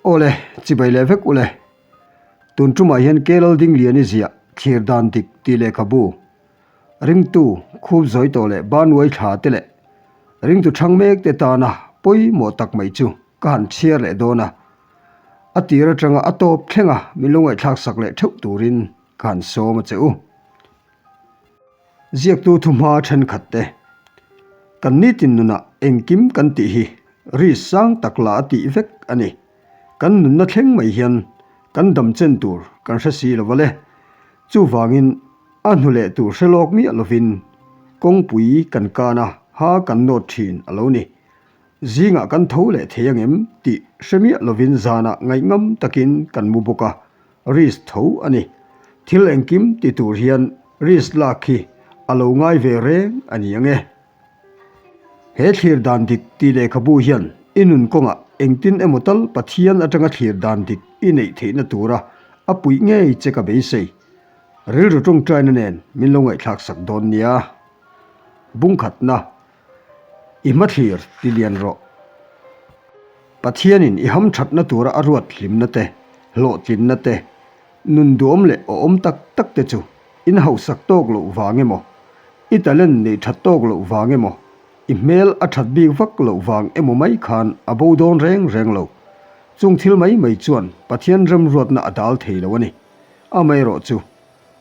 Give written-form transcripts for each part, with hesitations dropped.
Aw le, chibai leh vek u le. Tun tumah hian Kelal Dingliani ziah thlir dan dik tih lehkhabu, ringtu khup zawi tawh leh banuai thla te leh ringtu thang mek te tana pawimawh tak mai chu ka han chhiar leh dawn a. A tir atanga a tawp thlenga min lo ngaihthlak sak leh theuh turin ka han sawm a che u. Ziaktu thuhma thenkhat te, Kan nitin nunah engkim kan tih hi ri sang tak la a tih vek a ni. Kan nunna thleng mai hian kan dam chen tur kan hre si lo va le. Chuvangin a hnu leh tur hre lawk miah lovin kawngpui kan kan a, ha kan nawt thin a lo ni. Zingah kan tho leh thei ang em tih hre miah lovin zanah ngaihngam takin kan mu bawk a, risk tho a ni. Thil engkim ti tur hian risk lak hi a lo ngai ve reng a ni ang e. He thlir dan dik tih lehkhabu hian i nun kawngah engtin emaw tal Pathian atanga thlir dan dik i neih theihna tura a puih ngei che ka beisei. Rilru tawngtaina nen min lo ngaihthlak sak dawn nia. Bungkhatna I hmathlir ti lian rawh. Pathianin i hamthatna tura a ruat hlimna te, hlawhtlinna te, nun duam leh awhawm tak tak te chu in hausak tawk loh vang emaw, i talent neih that tawk loh vang emaw, i hmel a that bik vak loh vang emaw mai khan a bo dawn reng reng lo. Chung thil mai mai chuan Pathian remruatna a dal thei lo a ni. Amaherawh chu,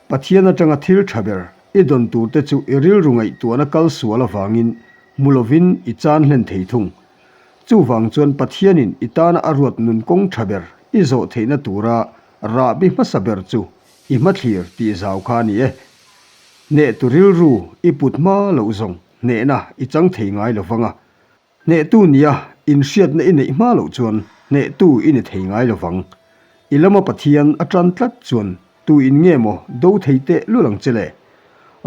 Pathian atanga thil tha ber i dawn tur te chu i rilru ngaihtuahna kal sual avangin hmu lovin i chan hlen thei thung. Chuvang chuan Pathianin i tana a ruat nun kawng tha ber i zawh theihna tura rahbi hmasa ber chu i hmathlir tih zau kha a ni e. Hnehtu rilru i put hma loh zawng hnehna i chang thei ngai lovang a. Hnehtu nia inhriatna i neih hma loh chuan hnehtu i ni thei ngai lovang. I lama Pathian a tan tlat chuan tu in nge maw do thei teh lul ang che le?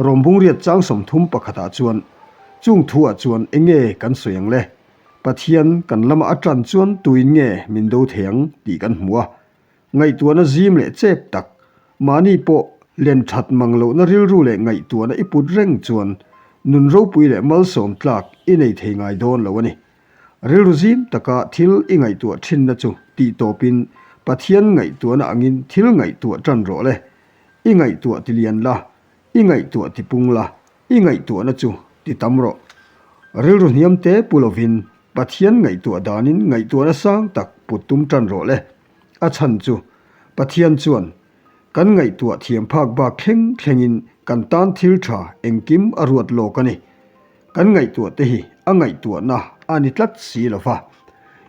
Rawmbungriat chang 30 pakhatah chuan chung thuah chuan enge kan sawi ang le? Pathian kan lama a tan chuan tu in nge min do thei ang tih kan hmu a. Ngaihtuahna zim leh chep tak, mahni pawh len that mang lohna rilru leh ngaihtuahna i put reng chuan nun ropui leh malsawm tlak i nei thei ngai dawn lo a ni. Rilru zim taka thil i ngaihtuah thinna chu tih tawpin Pathian ngaihtuahna angin thil ngaihtuah tan rawh le. I ngaihtuah ti lian la, i ngaihtuah ti pung la, i ngaihtuahna chu ti tam rawh. Rilru hniam te pu lovin Pathian ngaihtuah danin ngaihtuahna sang tak put tum tan rawh le. A chhan chu Pathian chuan kan ngaihtuah thiam phak bak thleng thlengin kan tan thil tha engkim a ruat lawk a ni. Kan ngaihtuah te hi a ngaihtuahna a ni tlat si lo va.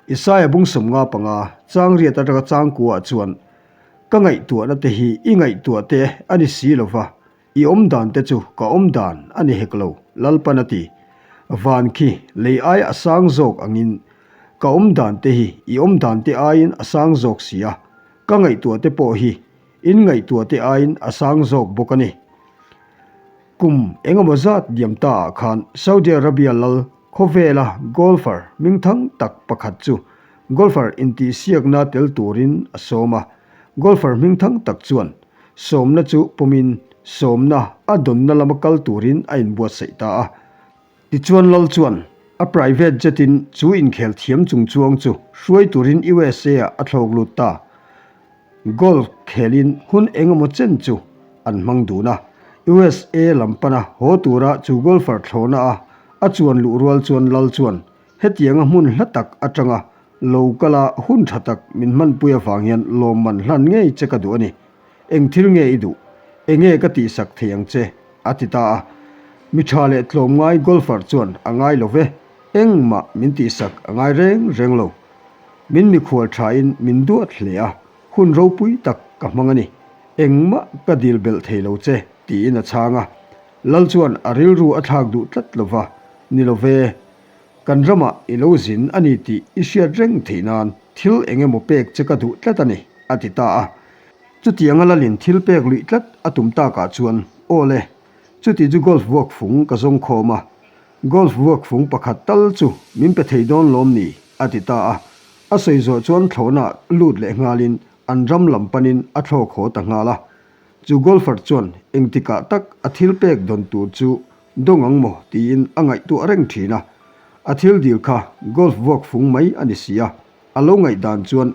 Isaia bung 55 chang riat atanga chang kuaah chuan, Ka ngaihtuahna te hi i ngaihtuah te a ni si lo va, I awm dan te chu ka awm dan a ni hek lo, Lalpan a ti. Van khi lei ai a sang zawk angin ka awm dan te hi i awm dan te aiin a sang zawk si a, ka ngaihtuah te pawh hi in ngaihtuah te aiin a sang zawk bawk a ni. Kum engemaw zat diam ta ah khan Saudi Arabia lal khawvela golfer hmingthang tak pakhat chu golfer intihsiakna tel turin a sawm a, Golfer hmingthang tak chuan sawmna chu pawmin sawmna a dawnna lama kal turin a inbuatsaih ta a. Tichuan Lal chuan a private jet in chu inkhel thiam chungchuang chu hruai turin USA ah a thlawk lut ta. Golf khelin hun engemaw chen chu an hmang dun a. USA lam pana haw tura chu golfer thlawhna a a chuan luh rual chuan Lal chuan Hetianga hmun hla tak atanga lo kala hun tha tak min hmanpui avang hian lawmman hlan ngei che ka duh a ni. Eng thil nge i duh? Enge ka tihsak thei ang che? a ti ta a. Mi tha leh tlawmngai golfer chuan a ngai lo ve, engmah min tihsak a ngai reng reng lo. Min mikhual thain min duat hle a, hun ropui tak ka hmang a ni. Engmah ka dil belh thei lo che, tiin a chhang a. Lal chuan a rilru a thlak duh tlat lo va, Ni lo ve, kan ramah i lo zin a ni tih i hriat reng theih nan thil eng emaw pek che ka duh tlat a ni, a ti ta a. Chutianga lalin thil pek luih tlat a tum takah chuan, Aw le, chuti chu golf vuak fung ka zawng khawm a, golf vuak fung pakhat tal chu min pe thei dawn lawm ni? a ti ta a. A sawi zawh chuan thlawhnaah lut leh nghalin an ram lam panin a thlawk haw ta nghal a. Chu golfer chuan engtikah tak a thil pek dawn tur chu dawng ang maw tiin a ngaihtuah reng thin a. A thil dil kha golf vuak fung mai a ni si a. A lo ngaihdan chuan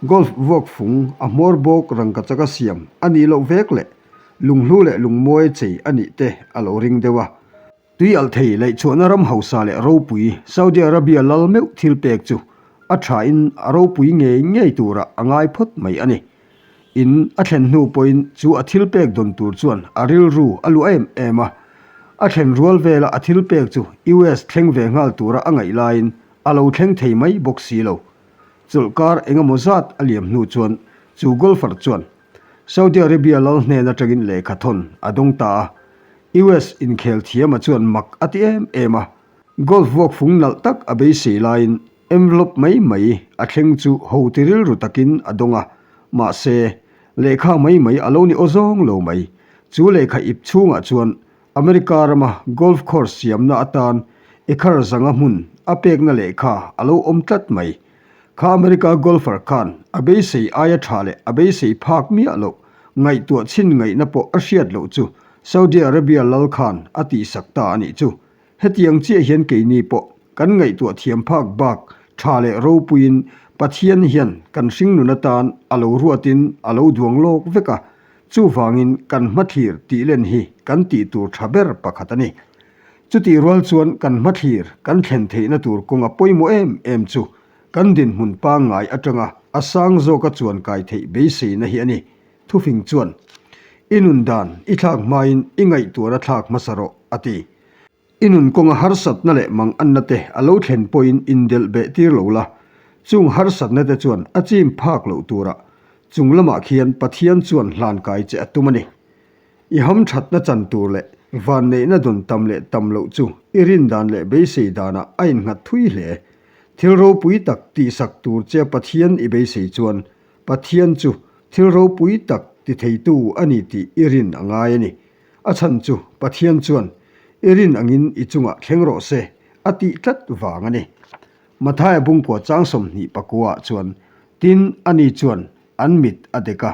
Golf vuak fung a hmawr bawk rangkachaka siam a nih loh vek leh lunghlu leh lungmawi chei a nih te a lo ring deuh a. Tui alh thei laihchhuahna ram hausa leh ropui Saudi Arabia lal meuh thil pek chu a thain a ropui ngei ngei turah a ngai phawt mai a ni. In a thlen hnu pawhin chu a thil pek dawn tur chuan a rilru a luah em em a. A thlen rual vela a thil pek chu US thleng ve nghal tura a ngaih laiin a lo thleng thei mai bawk si lo. Chawlhkar engemaw zat a liam hnu chuan chu golfer chuan Saudi Arabia lal hnen atangin lehkha thawn a dawng ta a. US inkhel thiama chuan mak a ti em em a. Golf vuak fung nalh tak a beisei laiin envelope mai mai a thleng chu ho ti rilru takin a dawng a. Mahse, lehkha mai mai a lo ni aw zawng lo mai. Chu lehkha ip chhungah chuan America rama golf course siamna atan ekhar zanga hmun a pekna lehkha a lo awm tlat mai. Kha America golfer khan a beisei aia tha leh a beisei phak miah loh, ngaihtuah chhin ngaihna pawh a hriat loh chu Saudi Arabia lal khan a tihsak ta a nih chu. Hetiang chiah hian keini pawh kan ngaihtuah thiam phak bak tha leh ropuiin Pathian hian kan hringnun atan a lo ruatin a lo duang lawk vek a, chuvangin kan hmathlir tih len hi kan tih tur tha ber pakhat a ni. Chutih rual chuan kan hmathlir kan thlen theihna tur kawnga pawimawh em em chu kan dinhmun pangngai atanga a sang zawka chuan kai theih beiseina hi a ni. Thufing chuan, I nun dan i thlak hmain i ngaihtuahna thlak hmasa rawh, a ti. I nun kawnga harsatna leh manganna te a lo thlen pawhin indelh beh tir lo la, chung harsatna te chuan a chim phak loh turah chung lamah khian Pathian chuan hlan kai che a tum a ni. I hamthatna chan tur leh vanneihna dawn tam leh tam loh chu i rin dan leh beisei danah a innghat thui hle. Thil ropui tak tihsak tur che Pathian i beisei chuan Pathian chu thil ropui tak ti theitu a ni tih i rin a ngai a ni. A chhan chu Pathian chuan i rin angin i chungah thleng rawh se a tih tlat vang a ni. Mathaia bungkua chang 20 pakua ah chuan tin ani chuan an mit a dek a,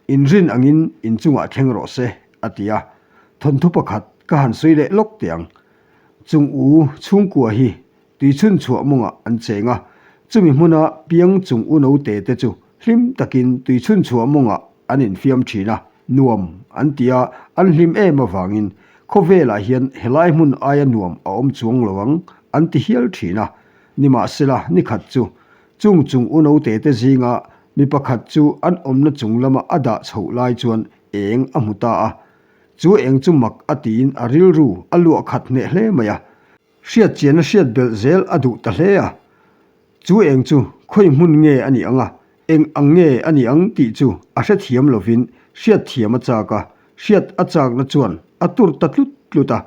In rin angin in chungah thleng rawh se a ti a. Thawnthu pakhat ka han sawi leh lawk teh ang. Chung u chhungkua hi Tui chhun chhuah mawngah an cheng a, chumi hmuna piang chung u note te chu hlim takin tui chhun chhuah mawngah an infiam thin a, nuam an ti a, an hlim em avangin khawvelah hian helai hmun aia nuam a awm chuang lo ang an ti hial thin a. Nimahsela nikhat chu chung chung u note te zinga mi pakhat chu an awmna chung lama a dah chhoh lai chuan eng a hmu ta a, chu eng chu mak a tiin a rilru a luah khat hneh hle mai a. Hriat chian a hriat belh zel a duh ta hle a. Chu eng chu khawi hmun nge a nih ang a, eng ang nge a nih ang tih chu a hrethiam lovin hriat thiam a chak a, hriat a chakna chuan a tur ta tlut tlut a.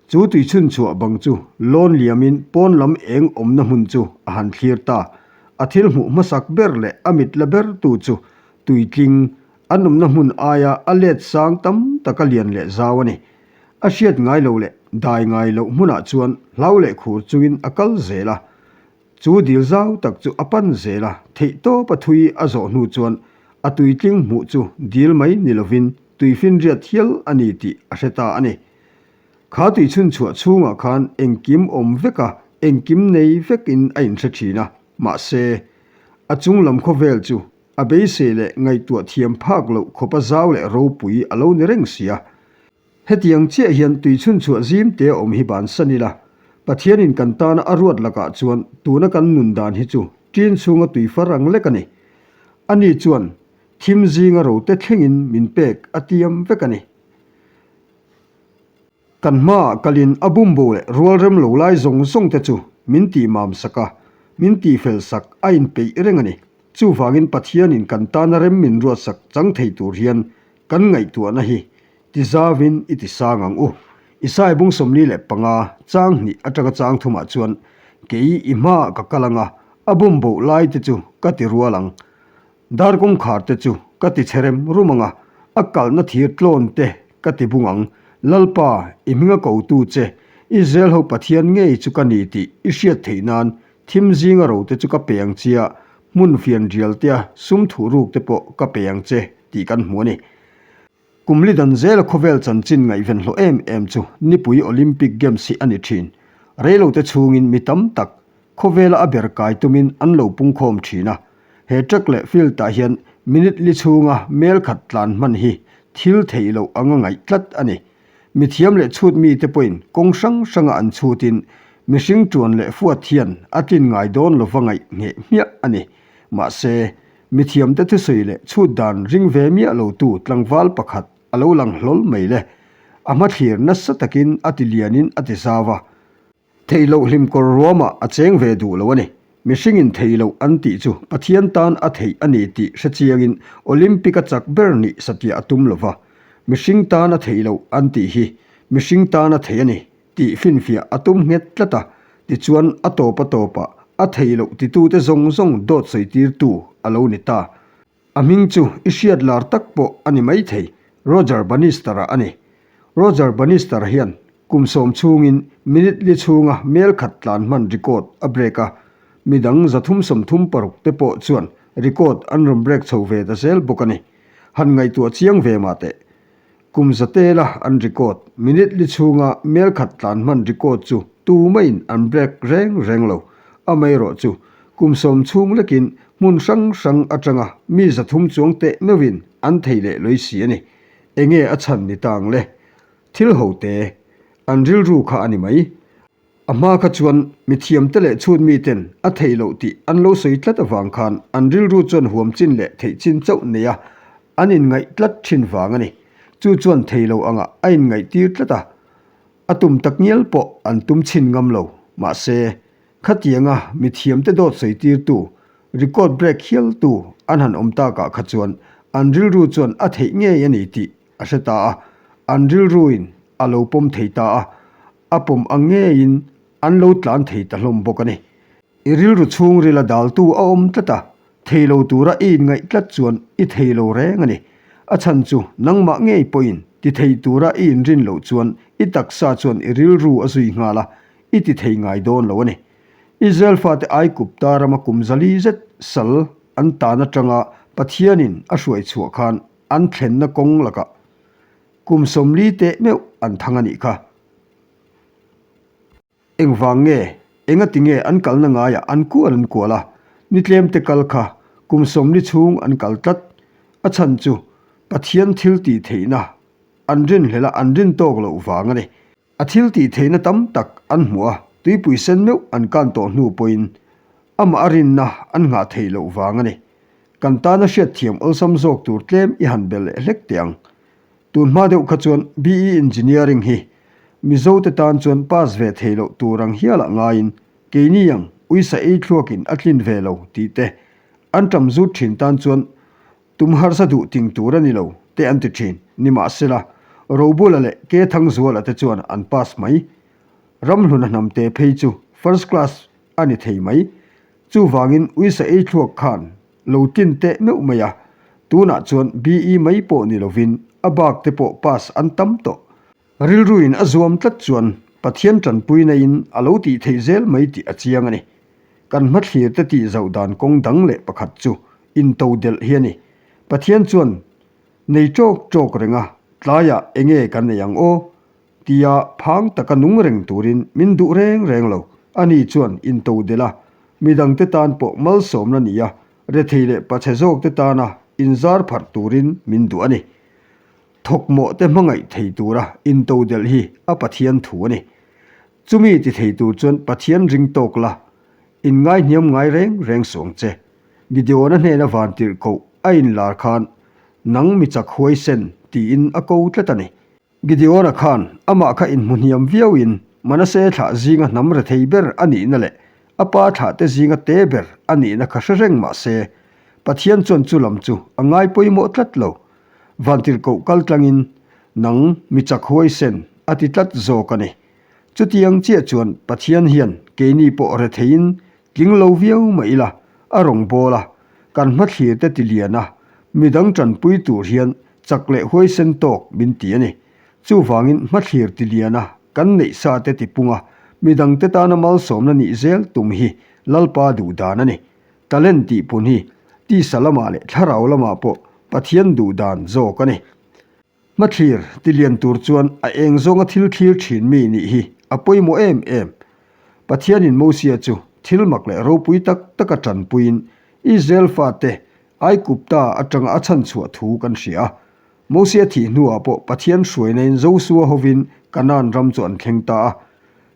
Chu tui chhunchhuah bang chu lawn liamin pawn lam eng awmna hmun chu a han thlir ta. A thil hmuh hmasak ber leh a mit la bertu chu tuitling an awmna hmun aia a let sang tam taka lian leh zau a ni. A hriat ngai lo leh dai ngai loh hmunah chuan hlau leh khur chungin a kal zel a. Chu dil zau tak chu a pan zel a, theihtawp a thui a zawh hnu chuan a tuitling hmuh chu dil mai ni lovin tuifinriat hial a ni tih a hre ta a ni. Kha tui chhunchhuah chhungah khan engkim awm vek a, engkim nei vekin a inhre thin a, mahse, a chung lam khawvel chu A beisei leh ngaihtuah thiam phak loh khawpa zau leh ropui a lo ni reng si a. Hetiang chiah hian tui chhunchhuah zim te a awm hi bansan ila, Pathianin kan tana a ruat lakah chuan tuna kan nun dan hi chu ṭin chhunga tui far ang lek a ni. Ani chuan thim zinga rote thlengin min pek a tiam vek a ni. Kan hmaah kalin a bumbo leh rual rem lo lai zawng zawng te chu min tih mam sak a, min tih fel sak a inpeih reng a ni. Chuvangin Pathianin kan tana rem min ruat sak chang thei tur hian kan ngaihtuahna hi ti zauvin i ti sang ang u. Isai bung 45 chang hnih atanga chang thumah chuan, Kei i hmaah ka kal ang a, a bumbo lai te chu ka ti rual ang. Dar kawngkhar te chu ka ti chhe rem rum ang a, a kalhna thir tlawn te ka ti bung ang. Lalpa, i hminga kotu che, Israel ho Pathian ngei chu ka ni tih i hriat theih nan thim zinga ro te chu ka pe ang che a, hmun fian rial tea sum thuh ruk te pawh ka pe ang che tih kan hmu a ni. Kum li dan zela khawvel chanchin ngaihven hlawh em em chu nipui Olympic Games hi a ni thin. Reilote chhungin mi tam tak khawvela a ber kai tumin an lo pungkhawm thin a. He track leh field-ah hian minute li chhunga mel khat tlan hman hi thil theih loh anga ngaih tlat a ni. Mithiam leh chhut mite pawhin kawng hrang hranga an chhutin mihring tuan leh fuat hian a tlin ngai dawn lova ngaih ngheh hmiah a ni. Mahse, mithiamte thusawi leh chhut dan ring ve miah lotu tlangval pakhat a lo lang hlawl mai le. A hmathlir nasa takin a ti lianin a ti zau a. Theih loh hlimkawr ruamah a cheng ve duh lo a ni. Mihringin thei loh an tih chu Pathian tan a theih a ni tih hre chiangin Olympic a chak ber nih satliah a tum lo va. Mihring tan a theih loh an tih hi mihring tan a theih a ni tih finfiah a tum nghet tlat a, tichuan a tawp a tawpah a theih loh titute zawng zawng dawt sawitirtu a lo ni ta. A hming chu i hriat lar tak pawh a ni maithei, Roger Bannister-a a ni. Roger Bannister hian kum sawm chhungin minute li chhunga mel khat tlan hman record a break a, midang 336 te pawh chuan record an rawn break chho ve ta zel bawk a ni. Han ngaihtuah chiang ve mah teh. Kum za tela an record, minute li chhunga mel khat tlan hman record chu tumaiin an break reng reng lo. Amaherawh chu, kum sawm chhung lekin hmun hrang hrang atanga mi 300 chuang teh meuhin an thei leh lawih si a ni. Enge a chhan ni ta ang le? Thil ho te, an rilru kha a ni mai. A hma kha chuan mithiamte leh chhut miten a theih loh tih an lo sawi tlat avang khan an rilru chuan huam chin leh theih chin chauh nei a, an inngaih tlat thin vang a ni. Chu chuan thei lo angah a inngaihtir tlat a, a tum tak ngial pawh an tum chhin ngam lo. Mahse, khatianga mithiamte dawt sawitirtu, record break hialtu an han awm takah kha chuan an rilru chuan a theih ngei a ni tih a hre ta a, an rilruin a lo pawm thei ta a, a pawm ang ngeiin an lo tlan thei ta hlawm bawk a ni. I rilru chhungril a daltu a awm tlat a, thei lo tura i inngaih tlat chuan i thei lo reng a ni. A chhan chu nangmah ngei pawhin ti thei tura i inrin loh chuan i taksa chuan i rilru a zui nghal a, i ti thei ngai dawn lo a ni. Israel fate Aigupta rama kum zali zet sal an tan atanga Pathianin a hruai chhuah khan an thlenna kawng lakah Kum 40 teh meuh an thang a nih kha. Engvang nge, engati nge an kalna ngaiah an kual an kual a, ni tlemte kal kha kum 40 chhung an kal tlat. A chhan chu Pathian thil tih theihna an rinhlelh a, an rin tawk loh vang a ni. A thil tih theihna tam tak an hmuh a, tuipui sen meuh an kan tawh hnu pawhin amah a rinna an nghah theih loh vang a ni. Kan tana hriatthiam awlsam zawk tur tlem i han bel leh hlek teh ang. Tun hma deuh kha chuan BE Engineering hi Mizote tan chuan pass ve thei loh tur ang hialah ngaiin keini ang uisa ei thluakin a tlin ve lo tih te an ṭam zut ṭhin tan chuan tum harsa duh ting tur a ni lo te an ti ṭhin. Nimahsela, Robula leh Ke Thangzuala te chuan an pass mai. Ramhluna hnamte phei chu first class a ni thei mai. Chuvangin uisa ei thluak khan lo tlin teh meuh mai a, tunah chuan BE mai pawh ni lovin a bak te pawh pass an tam tawh. Rilruin a zuam tlat chuan Pathian tanpuina in a lo tih theih zel mai tih a chiang a ni. Kan hmathlir te tih zauh dan kawng dang leh pakhat chu into delh hi a ni. Pathian chuan nei ṭawk ṭawk reng a, tlaiah enge kan nei ang aw? Tia phang taka nung reng turin min duh reng reng lo. Ani chuan intodelh a, midangte tan pawh malsawmna ni a, rethei leh pachhe zawkte tana inzar pharh turin min duh a ni. Thawkmawhte hmangaih thei tura intodelh hi a Pathian thu a ni. Chumi ti thei tur chuan Pathian ring tawk la, inngaihniam ngai reng reng suh ang che. Gideon-a hnena vantirh koh a inlar khan, Nang mi chak huaisen, tiin a ko tlat a ni. Gideon-a khan amah kha inhmu hniam viauin Manase thlah zinga hnam rethei ber a nihna leh a pa thlahte zinga te ber a nihna kha hre reng mah se, Pathian chuan chu lam chu a ngai pawimawh tlat lo. Vantirhkoh kal tlangin, Nang mi chak huaisen, a ti tlat zawk a ni. Chutiang chiah chuan Pathian hian keini pawh retheiin tling lo viau mah ila, a rawn bawl a, kan hmathlir te ti lian a, midang tanpui tur hian chak leh huaisen tawk min ti a ni. Chuvangin hmathlir ti lian a, kan neih sa te ti pung a, midang te tana malsawmna nih zel tum hi Lalpa duh dan a ni. Talent tih pun hi tisa lamah leh thlarau lamah pawh Pathian duh dan zawk a ni. Hmathlir ti lian tur chuan a eng zawnga thil thlir thin mi nih hi a pawimawh em em. Pathianin Mosia chu thil mak leh ropui tak taka tanpuiin Israel fate Aigupta atanga a chhanchhuah thu kan hria a. Mosia thih hnuah pawh Pathian hruainain Josua hovin Kanaan ram chu an thleng ta a.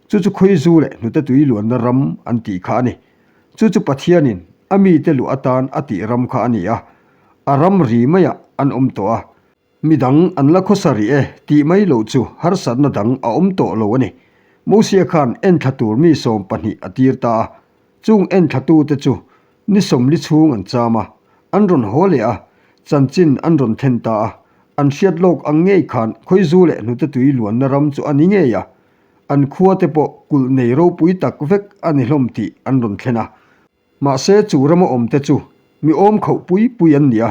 Chu chu khawizu leh hnute tui luanna ram an tih kha a ni. Chu chu Pathianin a mite luh atan a tih ram kha a ni a. A ram ri maiah an awm tawh a. Mi dang an la khawsa rih e tih mai loh chu harsatna dang a awm tawh lo a ni. Mosia khan enthla tur mi 12 a tir ta a, chung enthlatute chu ni 40 chhung an cham a, an rawn haw leh a, chanchin an rawn thlen ta a, an hriat lawk ang ngei khan khawizu leh hnute tui luanna ram chu a ni ngei a, an khuate pawh kulh nei ropui tak vek a ni hlawm tih an rawn thlen a. Mahse chu rama awmte chu mi awm khauh pui pui an ni a,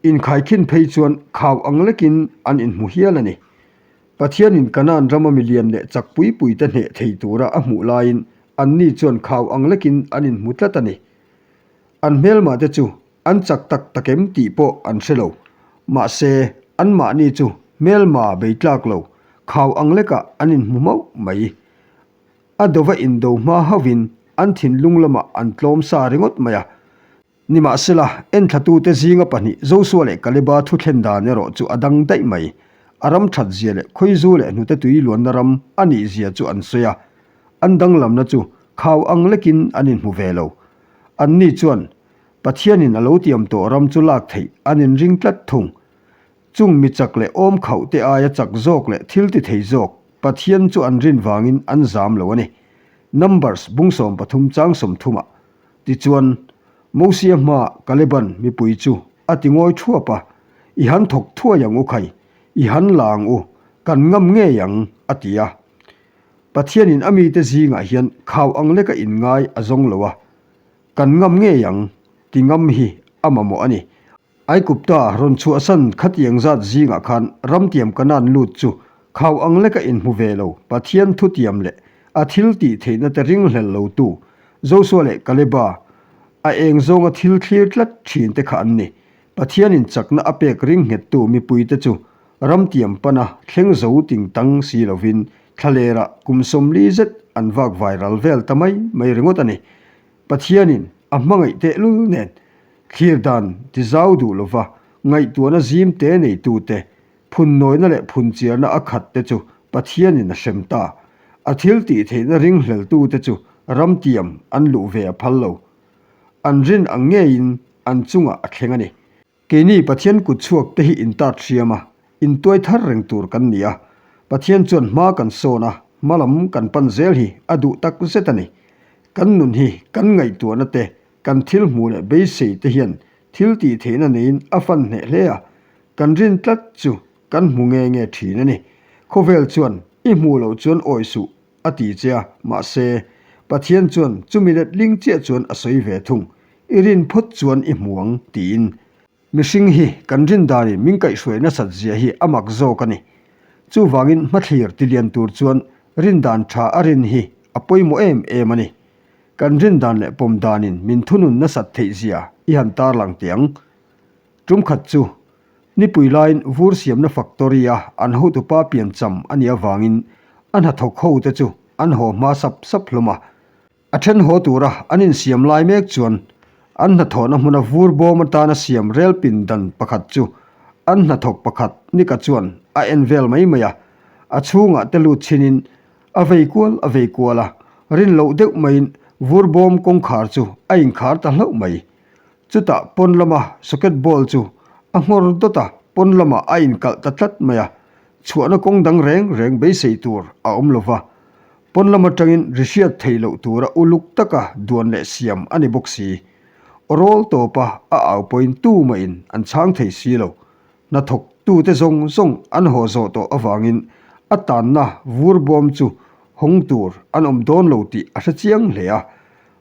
inkhaikhin phei chuan khau ang lekin an inhmu hial a ni. Pathianin Kanaan rama milian leh chak pui puite hneh thei tura a hmuh laiin anni chuan khau ang lekin an inhmu tlat a ni. An hmelmahte chu an chak tak tak em tih pawh an hre lo. Mahse anmahni chu hmelma bei tlak lo, khau ang lekah an inhmu mauh mai. A dova indo hma hauhin an thinlung lamah an tlawm sa ringawt mai a. Nimahsela, enthlatute zinga pahnih Josua leh Kaleba thu thlen dan erawh chu a dang daih mai. A ram that zia leh khawizu leh hnute tui luanna ram a nih zia chu an sawi a. An danglamna chu khau ang lekin an inhmu ve lo. Anni chuan Pathianin a lo tiam tawh ram chu lak theih an inring tlat thung. Chung mi chak leh awm khauh te aia chak zawk leh thil ti thei zawk Pathian chu an rin vangin an zam lo a ni. Numbers bung 13 chang 30 ah tichuan Mosia hmaah Kaleban mipui chu a ti ngawi thuap a, I han thawk thuai ang u khai, i han la ang u, kan ngam ngei ang, a ti a. Pathianin a mite zingah hian khau ang leka inngai a zawng lo a, kan ngam ngei ang, ti ngam hi a mamawh a ni. Aigupta rawn chhuahsan khatiang zat zingah khan ramtiam Kanaan lut chu khau ang leka inhmu ve lo Pathian thutiam leh a thil tih theihna te ringhlel lotu Josua leh Kaleba a eng zawnga thil thlir tlat thin te kha an ni. Pathianin chakna a pek ringnghettu mipuite chu ramtiam pana thleng zo tingtang si lovin thlalerah kum 40 zet an vak viral vel ta mai mai ringawt a ni. Pathianin a hmangaih tehlul nen thlir dan ti zau duh lova ngaihtuahna zim te neitute, phunnawina leh phunchiarna a khat te chu Pathianin a hrem ta. A thil tih theihna ringhleltute chu ramtiam an luh ve a phal lo. An rin ang ngeiin an chungah a thleng a ni. Keini Pathian kut chhuak te hi intat hriam a, intuai thar reng tur kan ni a. Pathian chuan hma kan sawn a, hma lam kan pan zel hi a duh tak zet a ni. Kan nun hi kan ngaihtuahna te, kan thil hmuh leh beisei te hian thil tih theihna neiin a fan hneh hle a, kan rin tlat chu kan hmu nge nge thin a ni. Khawvel chuan i hmuh loh chuan awih suh a ti che a, mahse, Pathian chuan chumi letling chiah chuan a sawi ve thung, I rin phawt chuan i hmu ang, tiin. Mihring hi kan rin danin min kaihhruai nasat zia hi a mak zawk a ni. Chuvangin hmathlir tilian tur chuan rin dan tha a rin hi a pawimawh em em a ni. Kan rin dan leh pawm danin min thunun nasat theih zia i han tarlang teh ang. Tum khat chu Nipui laiin vur siamna factory a an hotupa piancham a nih avangin a hnathawk ho te chu an haw hma sap sap hlawm a. A then haw tura an insiam lai mek chuan an hnathawhna hmuna vur bawm atana siam rel pindan pakhat chu an hnathawk pakhat Nika chuan a en vel mai mai a. A chhungah te lut chhinin a vei kual a vei kual a, rin loh deuh maiin vur bawm kawngkhar chu a inkhar ta hlauh mai. Chutah pawn lama socket ball chu a nghawr dawt a, pawn lamah a inkalh ta tlat mai a, chhuahna kawng dang reng reng beisei tur a awm lo va. Pawn lam atangin ri hriat theih loh tura uluk taka duan leh siam a ni bawk si. Awrawl tawpa a au pawhin tumahin an chhang thei si lo. Hnathawk tute zawng zawng an haw zawh tawh avangin a tanna vur bawm chu hawng tur an awm dawn lo tih a hre chiang hle a,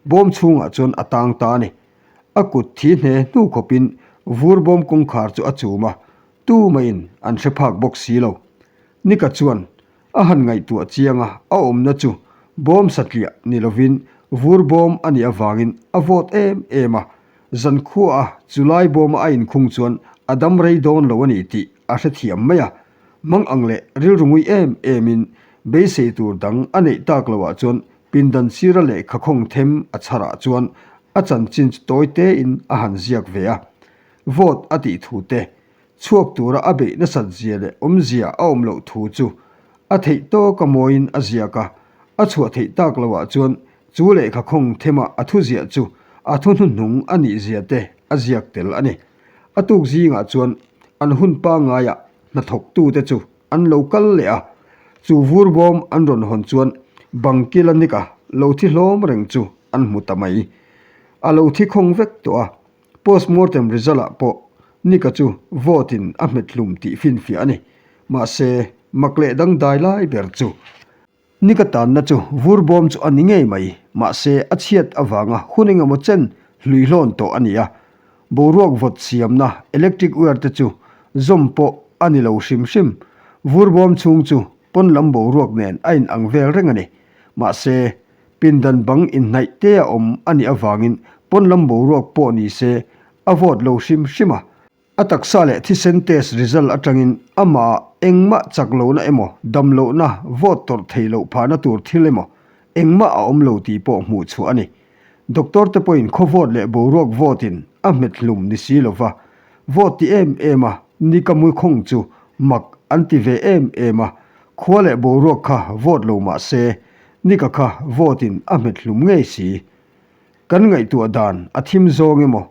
bawm chhungah chuan a tang ta a ni. A kut thi hne hnu khawpin vur bawm kawngkhar chu a chum a, tumaiin an hre phak bawk si lo. Nika chuan a han ngaihtuah chiang a, a awmna chu bawm satliah ni lovin vur bawm a nih avangin a vawt em em a, zankhuaah chulai bawma a inkhung chuan a dam rei dawn lo a ni tih a hrethiam mai a. Mang ang leh rilru ngui em emin beisei tur dang a neih tak loah chuan pindan sira lehkha khawng them a chharah chuan. a chanchin chu tawi tein a han ziak ve a. Vote a tih thu te, chhuak tura a beih nasat zia leh awmzia a awm loh thu chu a theih tawka mawiin a ziak a, a chhuah theih tak loah chuan chu lehkha khawng thema a thu ziah chu a thu hnuhnung a nih zia te a ziak tel a ni. A tuk zingah chuan an hun pangaiah hnathawktute chu an lo kal leh a, chu vur bawm an rawn hawn chuan bangkila nika lo thi hlawm reng chu an hmu ta mai. A lo thi khawng vek tawh a, Postmortem result ah pawh Nika chu vote in a hmet hlum tih finfiah a ni. Mahse, mak leh dangdai lai ber chu. Nika tanna chu vur bawm chu a ni ngei mai. Mahse, a chhiat avanga hun engemaw chen hluihlawn tawh a ni a. Boruak vawt siamna electric wire te chu zawm pawh a ni lo hrim hrim. Vur bawm chhung chu pawn lam boruak nen a inang vel reng a ni. Mahse, Pindan bang inhnaih te a awm a nih avangin pawn lam boruak pawh ni se a vote lo hrim hrim a. A taksa leh thisen test result atangin amah engmah chak lohna emaw dam lohna vote tawrh theih loh phahna tur thil emaw engmah a awm lo tih pawh hmuh chhuah a ni. Doctor te pawhin khaw vote leh boruak vote in a hmet hlum ni si lova vote ti em em a ni ka mu khawng chu mak an ti ve em em a, khua leh boruak kha vote lo mah se Nika kha vote in a hmet hlum ngei si. Kan ngaihtuah dan a thim zawng emaw,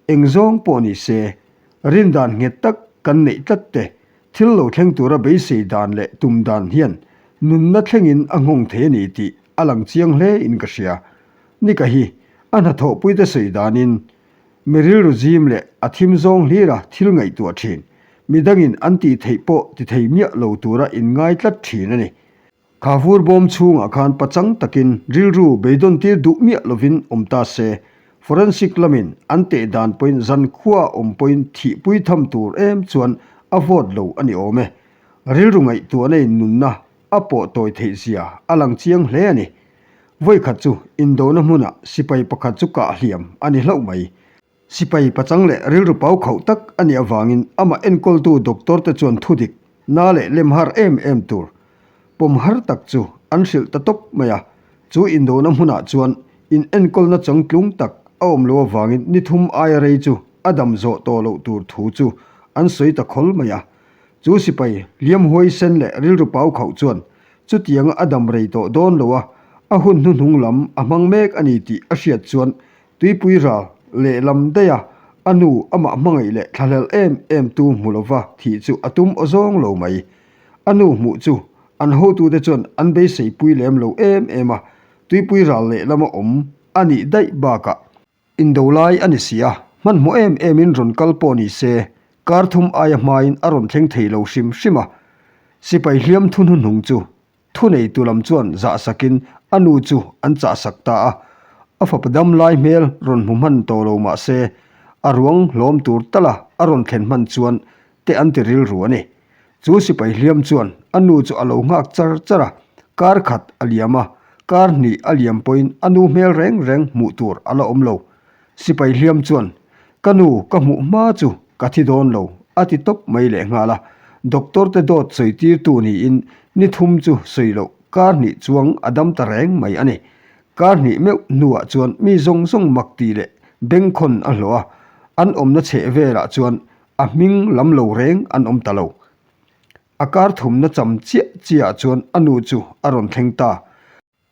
eng zawng pawh ni se, rin dan nghet tak kan neih tlat te, thil lo thleng tura beisei dan leh tum dan hian nunna thlengin a nghawng thei a ni tih a lang chiang hle in ka hria. Nika hi a hnathawhpuite sawi danin mi rilru zim leh a thim zawng hlira thil ngaihtuah thin, midangin an tih theih pawh ti thei miah lo tura inngai tlat thin a ni. Kha vur bawm chhungah khan pachang takin rilru beidawn tir duh miah lovin awm ta se, forensic lamin an teh dan pawhin zankhua awm pawhin thihpui tham tur em chuan a vote lo a ni awm e. Rilru ngaihtuahna in nunna a pawh tawi theih zia a lang chiang hle a ni. Vawikhat chu indona hmunah sipai pakhat chu kah hliam a ni hlauh mai. Sipai pachang leh rilru pau khauh tak a nih avangin amah enkawltu doctor te chuan thudik, na leh lem har em em tur pawm har tak chu an hrilh ta tawp mai a. Chu indona hmunah chuan in enkawlna changtlung tak a awm lo avangin ni thum aia rei chu a dam zawh tawh loh tur thu chu an sawi ta khawl mai a. Chu sipai hliam huaisen leh rilru pau khauh chuan chutianga a dam rei tawh dawn lo a, a hun hnuhnung lam a hmang mek a ni tih a hriat chuan Tuipui ral lehlam daiha a nu amah hmangaih leh thlahlel em em tu hmu lova thih chu a tum aw zawng lo mai. A nu hmuh chu an hotute chuan an beiseipui lem lo em em a, tuipui ral lehlama awm a nih daih bakah indo lai a ni si a, hmanhmawh em emin rawn kal pawh ni se kar thum aia hmain a rawn thleng thei lo hrim hrim a, sipai hliam thu hnuhnung chu Thuneitu lam chuan zahsakin a nu chu an chahsak ta a, a fapa dam lai hmel rawn hmu hman tawh lo mah se, a ruang hlawm tur tala a rawn thlen hman chuan te an ti rilru a ni. Chu sipai hliam chuan a nu chu a lo nghak char char a, kar khat a liam a, kar hnih a liam pawhin a nu hmel reng reng hmuh tur a la awm lo. Sipai hliam chuan, Ka nu, ka hmuh hma chu ka thi dawn lo, a ti tawp mai leh nghal a. Doctor te dawt sawi tirtu niin ni thum chu sawi loh kar hnih chuang a dam ta reng mai a ni. Kar hnih meuh hnuah chuan mi zawng zawng mak tih leh bengkhawn a hlawh a, an awmna chheh velah chuan a hming lam lo reng an awm ta lo. A kar thumna cham chiah chiahah chuan a nu chu a rawn thleng ta.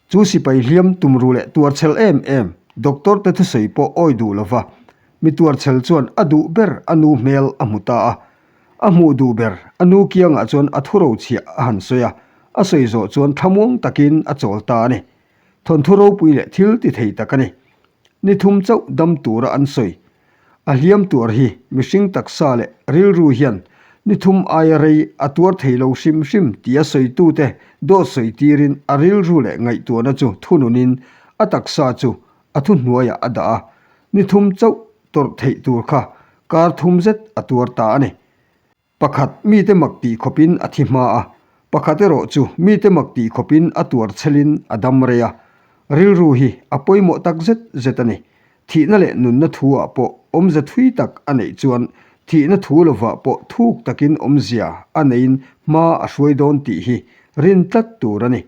Chu sipai hliam tumru leh tuarchhel em em doctor te thusawi pawh awi duh lova, mi tuarchhel chuan a duh ber a nu hmel a hmu ta a. A hmuh duh ber a nu kiangah chuan a thuro chhiah a han sawi a, a sawi zawh chuan thlamuang takin a chawl ta a ni. Thawnthu ropui leh thil ti thei tak a ni. Ni thum chauh dam tura an sawi. A hliam tuar hi mihring taksa leh rilru hian ni thum aia rei a tuar thei lo hrim hrim tia sawitute dawt sawi tirin a rilru leh ngaihtuahna chu thununin a taksa chu a thuhnuaiah a dah a, ni thum chauh tawrh theih tur kha kar thum zet a tuar ta a ni. Pakhat mite mak tih khawpin a thi hma a, pakhat erawh chu mite mak tih khawpin a tuar chhelin a dam rei a. Rilru hi a pawimawh tak zet zet a ni. Thihna leh nunna thu-ah pawh awmze thui tak a neih chuan thihna thu lovah pawh thuk takin awmzia a neiin hma a hruai dawn tih hi rin tlat tur a ni.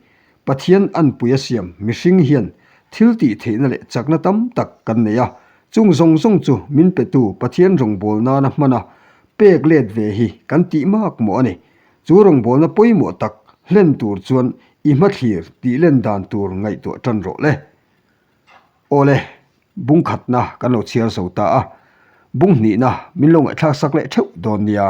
Pathian anpui a siam mihring hian Thil tih theihna leh chakna tam tak kan nei a, chung zawng zawng chu min petu Pathian rawngbâwl nâna hmana pêk lêt ve hi kan tih mâk mawh a ni. Chu rawngbâwlna pawimawh tak hlen tûr chuan i hmathlir tih len dan tûr ngaihtuah ṭan rawh le. Aw le, bung khatna kan lo chhiar zo ta a, bung hnihna min lo ngaihthlâksak leh ṭheuh dâwn nia.